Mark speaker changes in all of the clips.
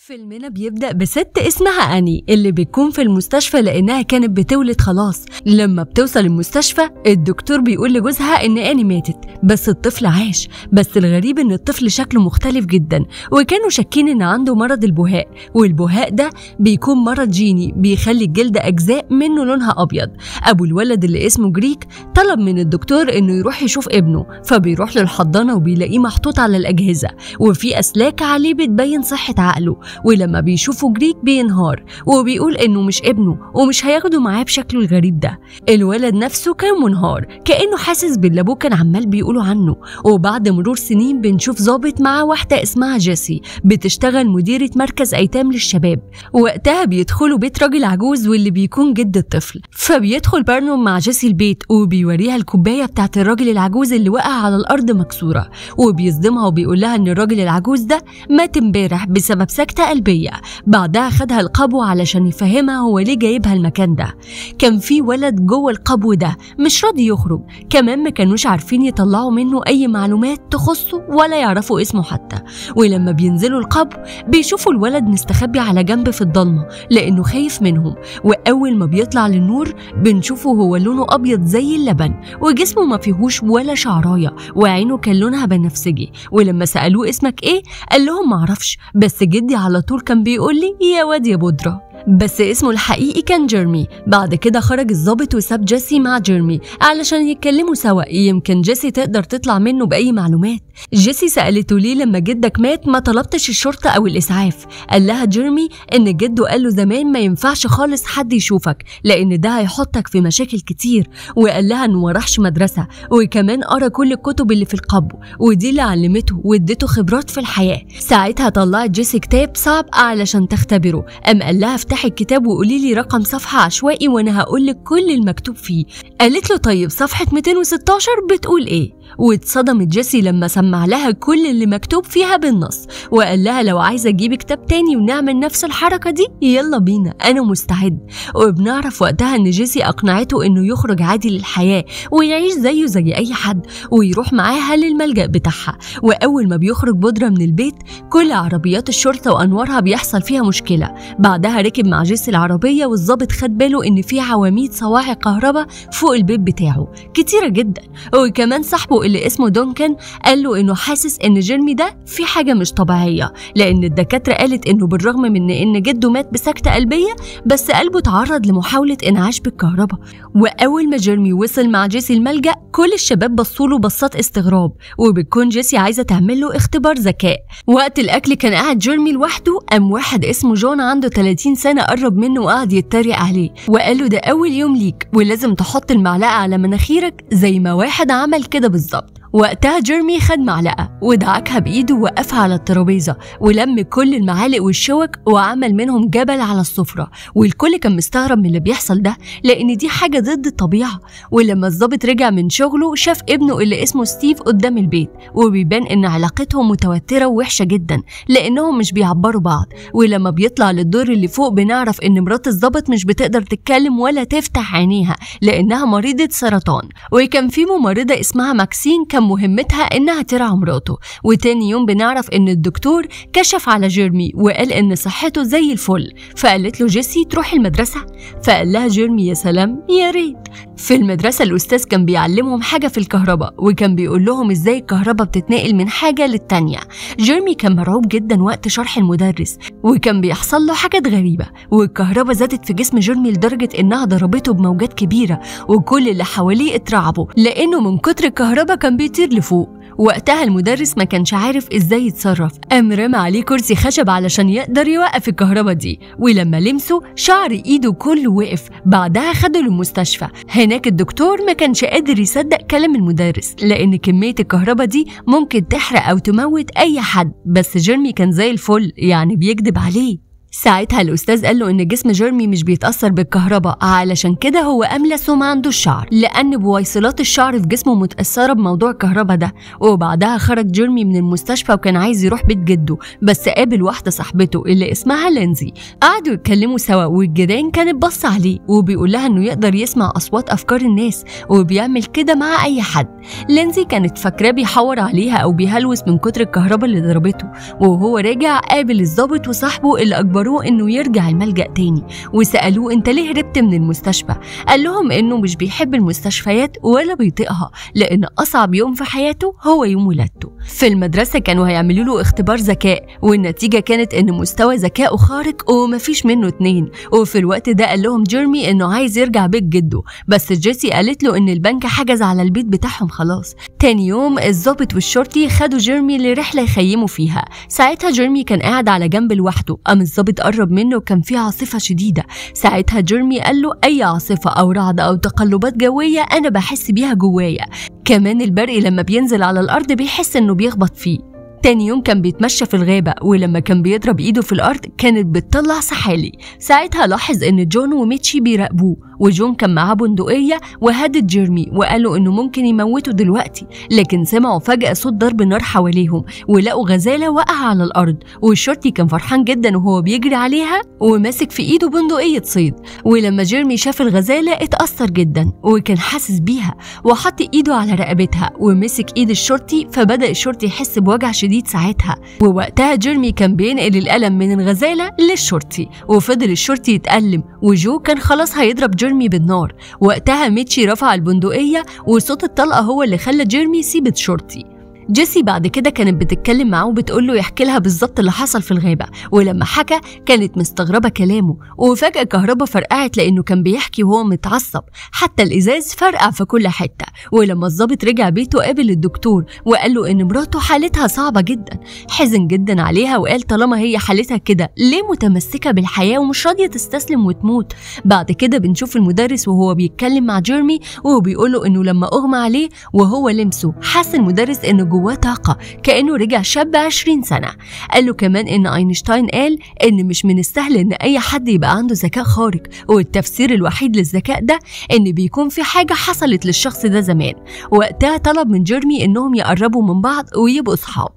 Speaker 1: فيلمنا بيبدأ بست اسمها أني اللي بتكون في المستشفى لأنها كانت بتولد خلاص. لما بتوصل المستشفى الدكتور بيقول لجوزها إن أني ماتت، بس الطفل عاش. بس الغريب إن الطفل شكله مختلف جدا، وكانوا شاكين إن عنده مرض البهاء، والبهاء ده بيكون مرض جيني بيخلي الجلد أجزاء منه لونها أبيض. أبو الولد اللي اسمه جريك طلب من الدكتور إنه يروح يشوف ابنه، فبيروح للحضانة وبيلاقيه محطوط على الأجهزة وفي أسلاك عليه بتبين صحة عقله. ولما بيشوفه جريك بينهار وبيقول انه مش ابنه ومش هياخده معاه بشكله الغريب ده. الولد نفسه كان منهار، كانه حاسس باللي ابوه كان عمال بيقولوا عنه. وبعد مرور سنين بنشوف ظابط معاه واحدة اسمها جيسي بتشتغل مديره مركز ايتام للشباب. وقتها بيدخلوا بيت راجل عجوز واللي بيكون جد الطفل، فبيدخل بارنوم مع جيسي البيت وبيوريها الكوباية بتاعت الراجل العجوز اللي وقع على الارض مكسورة، وبيصدمها وبيقول لها ان الراجل العجوز ده مات امبارح بسبب سكته قلبية. بعدها خدها القبو علشان يفهمها هو ليه جايبها المكان ده. كان في ولد جوه القبو ده مش راضي يخرج، كمان ما كانوش عارفين يطلعوا منه اي معلومات تخصه ولا يعرفوا اسمه حتى. ولما بينزلوا القبو بيشوفوا الولد مستخبي على جنب في الضلمة لانه خايف منهم. واول ما بيطلع للنور بنشوفه هو لونه ابيض زي اللبن وجسمه ما فيهوش ولا شعرايه وعينه كان لونها بنفسجي. ولما سالوه اسمك ايه قال لهم معرفش، بس جدي على طول كان بيقول لي يا واد يا بودرة، بس اسمه الحقيقي كان جيرمي. بعد كده خرج الضابط وساب جيسي مع جيرمي علشان يتكلموا سوا، يمكن جيسي تقدر تطلع منه بأي معلومات. جيسي سألته ليه لما جدك مات ما طلبتش الشرطة أو الإسعاف؟ قال لها جيرمي إن جده قال له زمان ما ينفعش خالص حد يشوفك لأن ده هيحطك في مشاكل كتير، وقال لها إنه ما راحش مدرسة وكمان قرا كل الكتب اللي في القبو ودي اللي علمته وادته خبرات في الحياة. ساعتها طلعت جيسي كتاب صعب علشان تختبره، قام قال لها افتحي الكتاب وقولي لي رقم صفحة عشوائي وانا هقول لك كل المكتوب فيه. قالت له طيب صفحة 216 بتقول ايه؟ واتصدمت جيسي لما سمع لها كل اللي مكتوب فيها بالنص، وقال لها لو عايزة اجيب كتاب تاني ونعمل نفس الحركة دي يلا بينا انا مستعد. وبنعرف وقتها ان جيسي اقنعته انه يخرج عادي للحياة ويعيش زيه زي اي حد ويروح معاها للملجأ بتاعها. واول ما بيخرج بودرة من البيت كل عربيات الشرطة وانوارها بيحصل فيها مشكلة. بعدها ركب مع جيسي العربية والظابط خد باله ان في عواميد صواعق كهرباء فوق البيت بتاعه كتيرة جدا، وكمان صاحبه اللي اسمه دونكن قال له انه حاسس ان جيرمي ده في حاجة مش طبيعية، لان الدكاترة قالت انه بالرغم من ان جده مات بسكته قلبية بس قلبه تعرض لمحاولة انعاش بالكهرباء. واول ما جيرمي وصل مع جيسي الملجأ كل الشباب بصوا له بصات استغراب، وبتكون جيسي عايزه تعمل له اختبار ذكاء. وقت الاكل كان قاعد جيرمي لوحده، قام واحد اسمه جون عنده 30 سنة قرب منه وقعد يتريق عليه وقال له ده اول يوم ليك ولازم تحط المعلقة على مناخيرك زي ما واحد عمل كده بالظبط. وقتها جيرمي خد معلقة ودعكها بإيده ووقفها على الترابيزة ولم كل المعالق والشوك وعمل منهم جبل على السفرة، والكل كان مستغرب من اللي بيحصل ده لأن دي حاجة ضد الطبيعة. ولما الضابط رجع من شغله شاف ابنه اللي اسمه ستيف قدام البيت، وبيبان إن علاقتهم متوترة ووحشة جدا لأنهم مش بيعبروا بعض. ولما بيطلع للدور اللي فوق بنعرف إن مرات الضابط مش بتقدر تتكلم ولا تفتح عينيها لأنها مريضة سرطان، وكان في ممرضة اسمها ماكسين كان مهمتها انها ترعى مراته. وتاني يوم بنعرف ان الدكتور كشف على جيرمي وقال ان صحته زي الفل، فقالت له جيسي تروح المدرسة، فقال لها جيرمي يا سلام يا ريت. في المدرسة الاستاذ كان بيعلمهم حاجة في الكهرباء وكان بيقول لهم ازاي الكهرباء بتتنقل من حاجة للتانية. جيرمي كان مرعوب جدا وقت شرح المدرس وكان بيحصل له حاجات غريبة، والكهرباء زادت في جسم جيرمي لدرجة انها ضربته بموجات كبيرة وكل اللي حواليه اترعبوا لانه من كتر الكهرباء كان بيطير لفوق. وقتها المدرس ما كانش عارف ازاي يتصرف، قام رمى عليه كرسي خشب علشان يقدر يوقف الكهرباء دي، ولما لمسه شعر ايده كله وقف. بعدها خده للمستشفى، هناك الدكتور ما كانش قادر يصدق كلام المدرس لان كمية الكهرباء دي ممكن تحرق او تموت اي حد، بس جيرمي كان زي الفل يعني بيكذب عليه. ساعتها الأستاذ قال له إن جسم جيرمي مش بيتأثر بالكهرباء، علشان كده هو أملس وما عندوش شعر، لأن بويصلات الشعر في جسمه متأثرة بموضوع الكهرباء ده. وبعدها خرج جيرمي من المستشفى وكان عايز يروح بيت جده، بس قابل واحدة صاحبته اللي اسمها لينزي. قعدوا يتكلموا سوا والجيران كانت بص عليه وبيقول لها إنه يقدر يسمع أصوات أفكار الناس وبيعمل كده مع أي حد. لينزي كانت فاكراه بيحور عليها أو بيهلوس من كتر الكهرباء اللي ضربته. وهو راجع قابل الضابط وصاحبه اللي أجبروه إنه يرجع الملجأ تاني، وسألوه أنت ليه هربت من المستشفى؟ قال لهم إنه مش بيحب المستشفيات ولا بيطيقها، لأن أصعب يوم في حياته هو يوم ولادته. في المدرسة كانوا هيعملوا له اختبار ذكاء، والنتيجة كانت إن مستوى ذكائه خارق ومفيش منه اتنين. وفي الوقت ده قال لهم جيرمي إنه عايز يرجع بيت جده، بس جيسي قالت له إن البنك حجز على البيت بتاعهم خلاص. تاني يوم الضابط والشرطي خدوا جيرمي لرحلة يخيموا فيها. ساعتها جيرمي كان قاعد على جنب لوحده، قام الضابط قرب منه وكان في عاصفة شديدة. ساعتها جيرمي قال له أي عاصفة أو رعد أو تقلبات جوية أنا بحس بيها جوايا، كمان البرق لما بينزل على الأرض بيحس إنه بيخبط فيه. تاني يوم كان بيتمشى في الغابة، ولما كان بيضرب إيده في الأرض كانت بتطلع سحالي. ساعتها لاحظ إن جون وميتشي بيراقبوه، وجون كان معاه بندقية وهدد جيرمي وقالوا إنه ممكن يموته دلوقتي، لكن سمعوا فجأة صوت ضرب نار حواليهم ولقوا غزالة واقعة على الأرض، والشرطي كان فرحان جدا وهو بيجري عليها وماسك في إيده بندقية صيد. ولما جيرمي شاف الغزالة اتأثر جدا وكان حاسس بيها، وحط إيده على رقبتها ومسك إيد الشرطي، فبدأ الشرطي يحس بوجع شديد ساعتها. ووقتها جيرمي كان بينقل الألم من الغزالة للشرطي، وفضل الشرطي يتألم، وجو كان خلاص هيضرب جيرمي بالنار. وقتها ميتشي رفع البندقية وصوت الطلقة هو اللي خلى جيرمي يسيب الشرطي. جيسي بعد كده كانت بتتكلم معاه وبتقول له يحكي لها بالظبط اللي حصل في الغابة، ولما حكى كانت مستغربة كلامه، وفجأة الكهرباء فرقعت لأنه كان بيحكي وهو متعصب، حتى الإزاز فرقع في كل حتة. ولما الضابط رجع بيته قابل الدكتور وقال له إن مراته حالتها صعبة جدا، حزن جدا عليها وقال طالما هي حالتها كده ليه متمسكة بالحياة ومش راضية تستسلم وتموت. بعد كده بنشوف المدرس وهو بيتكلم مع جيرمي وهو بيقول له إنه لما أغمى عليه وهو لمسه حس المدرس إنه جواه طاقة كأنه رجع شاب 20 سنة. قال له كمان إن أينشتاين قال إن مش من السهل إن أي حد يبقى عنده ذكاء خارق، والتفسير الوحيد للذكاء ده إن بيكون في حاجة حصلت للشخص ده زمان. وقتها طلب من جيرمي إنهم يقربوا من بعض ويبقوا أصحاب.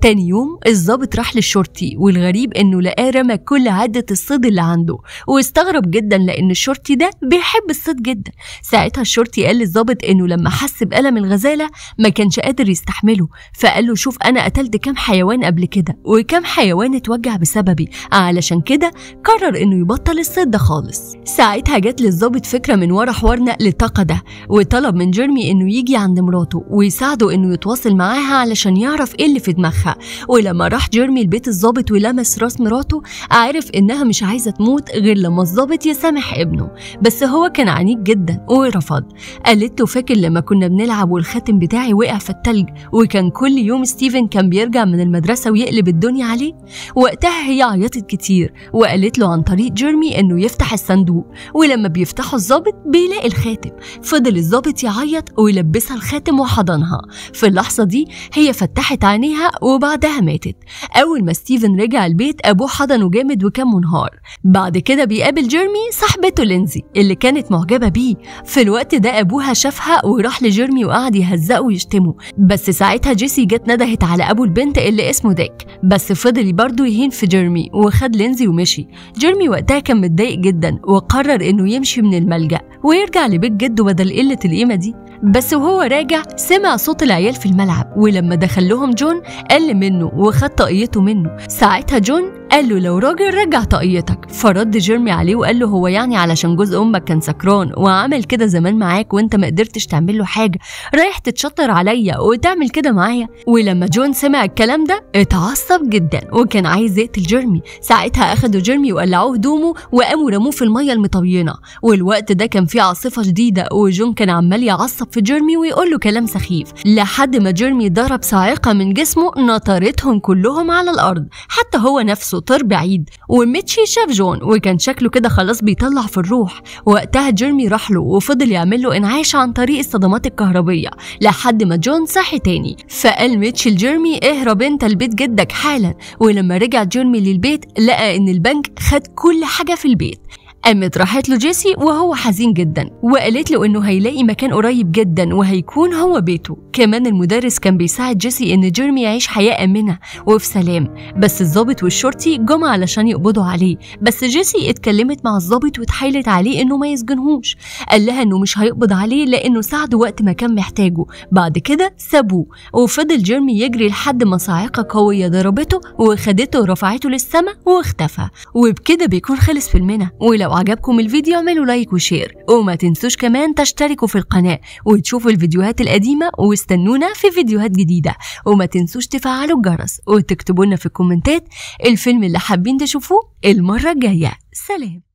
Speaker 1: تاني يوم الضابط راح للشرطي، والغريب إنه لقاه رمى كل عدة الصيد اللي عنده، واستغرب جدا لأن الشرطي ده بيحب الصيد جدا. ساعتها الشرطي قال للضابط إنه لما حس بألم الغزالة ما كانش قادر يستحمله، فقال له شوف أنا قتلت كام حيوان قبل كده وكام حيوان اتوجع بسببي، علشان كده قرر إنه يبطل الصيد ده خالص. ساعتها جت للضابط فكرة من ورا حوار نقل الطاقة ده، وطلب من جيرمي إنه يجي عند مراته ويساعده إنه يتواصل معاها علشان يعرف إيه اللي في دماغها. ولما راح جيرمي لبيت الضابط ولمس راس مراته عرف إنها مش عايزة تموت غير لما الضابط يسامح ابنه، بس هو كان عنيد جدا ورفض. قالت له فاكر لما كنا بنلعب والخاتم بتاعي وقع في التلج وكان كل يوم ستيفن كان بيرجع من المدرسة ويقلب الدنيا عليه؟ وقتها هي عيطت كتير وقالت له عن طريق جيرمي انه يفتح الصندوق، ولما بيفتحه الضابط بيلاقي الخاتم. فضل الضابط يعيط ويلبسها الخاتم وحضنها. في اللحظة دي هي فتحت عينيها وبعدها ماتت. أول ما ستيفن رجع البيت أبوه حضنه جامد وكان منهار. بعد كده بيقابل جيرمي صاحبته لينزي اللي كانت معجبة بيه. في الوقت ده أبوها شافها وراح لجيرمي وقعد يهزقه ويشتمه، بس ساعتها جيسي جت ندهت على أبو البنت اللي اسمه ديك، بس فضل برضه يهين في جيرمي وخد لينزي ومشي. جيرمي وقتها كان متضايق جدا وقرر إنه يمشي من الملجأ ويرجع لبيت جده بدل قلة القيمة دي. بس وهو راجع سمع صوت العيال في الملعب، ولما دخل لهم جون قل منه وخد طاقيته منه. ساعتها جون قال له لو راجل رجع طاقيتك، فرد جيرمي عليه وقال له هو يعني علشان جوز امك كان سكران وعمل كده زمان معاك وانت ما قدرتش تعمل له حاجه رايح تتشطر عليا وتعمل كده معايا؟ ولما جون سمع الكلام ده اتعصب جدا وكان عايز يقتل جيرمي. ساعتها اخدوا جيرمي وقلعوه هدومه وقاموا رموه في الميه المطينه. والوقت ده كان في عاصفه شديده وجون كان عمال يعصب في جيرمي ويقول له كلام سخيف، لحد ما جيرمي ضرب صاعقه من جسمه نطرتهم كلهم على الارض، حتى هو نفسه نفسه طار بعيد. وميتشي شاف جون وكان شكله كده خلاص بيطلع في الروح. وقتها جيرمي راح له وفضل يعمل له انعاش عن طريق الصدمات الكهربية لحد ما جون صحي تاني. فقال ميتشي لجيرمي اهرب انت لبيت جدك حالا. ولما رجع جيرمي للبيت لقى ان البنك خد كل حاجة في البيت. قامت راحت له جيسي وهو حزين جدا وقالت له انه هيلاقي مكان قريب جدا وهيكون هو بيته. كمان المدرس كان بيساعد جيسي ان جيرمي يعيش حياة آمنة وفي سلام، بس الضابط والشرطي جم علشان يقبضوا عليه، بس جيسي اتكلمت مع الضابط واتحايلت عليه انه ما يسجنهوش. قال لها انه مش هيقبض عليه لانه ساعده وقت ما كان محتاجه. بعد كده سابوه وفضل جيرمي يجري لحد ما صاعقة قوية ضربته وخدته ورفعته للسما واختفى. وبكده بيكون خلص فيلمنا. ولو عجبكم الفيديو اعملوا like و share، وما تنسوش كمان تشتركوا في القناة وتشوفوا الفيديوهات القديمة، واستنونا في فيديوهات جديدة. وما تنسوش تفعلوا الجرس وتكتبوا لنا في الكومنتات الفيلم اللي حابين تشوفوه المرة الجاية. سلام.